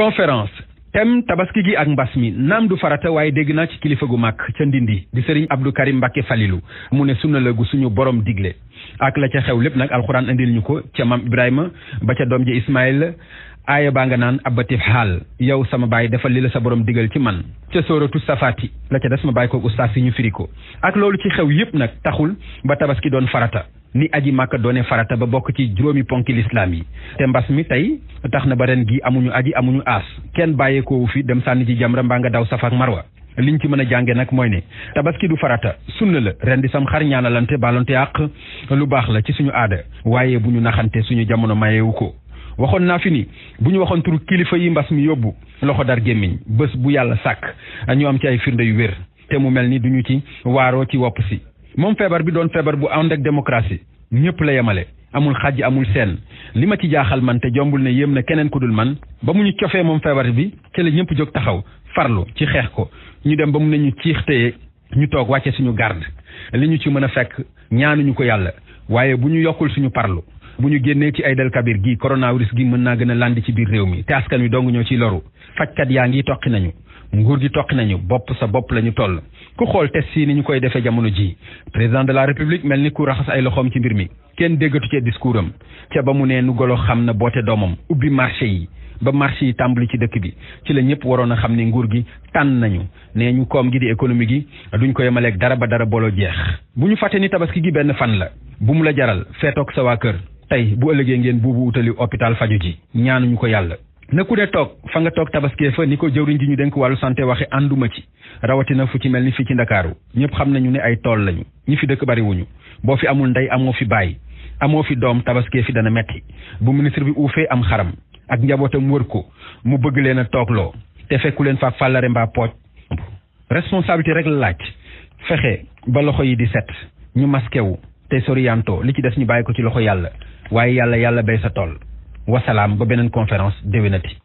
conférence thème tabaski gi ak mbas mi naam du farata waaye dégg naa ci kilifa gu mag ca Ndindi di Serigne Abdou Karim Mbacké Falilou mu ne sunna la gu suñu borom digle ak la ca xew lépp nag alxuraan andil ñu ko ca maam Ibrahima ba ca doom ji Ismaïl aaya baa nga naan abatif xaal yow sama baay defal li la sa borom digal ci man ca sóoratu safaati la ca des ma bàyyi ko ustaas yi ñu firi ko ak loolu ci xew yépp nag taxul ba tabaski doon farata ni aji màkka doone farata ba bokk ci juróomi ponki lislaam yi te mbas mi tey tax na ba ren gi amuñu aji amuñu aas kenn bàyyeekoowu fi dem sànni ci jamra mbaa nga daw safa ak marwa liñ ci mën a jànge nag mooy ne tabaski du farata sunna la ren di sam xar ñaanalante balonte àq lu baax la ci suñu aada waaye bu ñu naxante suñu jamono mayewu ko waxoon naa fi ni bu ñu waxoon turu kilifa yi mbas mi yóbbu loxo dar gémmiñ bés bu yàlla sàkk ñu am ci ay firnde yu wér te mu mel ni duñu ci waaroo ci wopp si moom feebar bi doon feebar bu ànd ak démocratie ñëpp la yemale amul xàjj amul seen li ma ci jaaxal man te jombul ne yéem na keneen ku dul man ba mu ñu cofee moom feebar bi ci la ñëpp jóg taxaw farlu ci xeex ko ñu dem ba mu ne ñu ciix téye ñu toog wàcce suñu garde li ñu ci mën a fekk ñaanuñu ko yàlla waaye bu ñu yokkul suñu parlu bu ñu génnee ci Aïd el Kabir gi coronavirus gi mën naa gën a landi ci biir réew mi te askan wi dong ñoo ciy loru fajkat yaa ngi toqi nañu nguur gi toqi nañu bopp sa bopp la ñu toll ku xool test yi ni ñu koy defee jamono ji président de la république mel ni ku raxas ay loxoom ci mbir mi kenn déggatu ci discours am ca ba mu ne nu golo xam na boote doomam ubbi marché yi ba marché yi tàmbali ci dëkk bi ci la ñëpp waroon a xam ne nguur gi tànn nañu nee ñu koom gi di économie gi duñ ko yemaleeg dara ba dara booloo jeex bu ñu fàtte ni tabaski gi benn fan la bu mu la jaral feetoog sa waa kër tey bu ëllëgee ngeen buubu utali hôpital faju ji ñaanuñu ko yàlla na ku dee toog fa nga toog tabaskee fa ni ko jëwriñ ji ñu dénk wàllu santé waxe ànduma ci rawatina fu ci mel ni fii ci Ndakaaru ñëpp xam nañu ne ay tool lañu ñi fi dëkk bari wuñu boo fi amul ndey amoo fi baay amoo fi doom tabaskee fi dana metti bu ministre bi uufee am xaram ak njabootam wër ko mu bëgg leen a toogloo te fekku leen fa fàllare mbaa pooj responsabilité rek la laaj fexe ba loxo yi di set ñu masqué wu te soriyanto li ci des ñu bàyyi ko ci loxo yàlla waaye yàlla bay sa tool wasalaam ba beneen conférence déwénati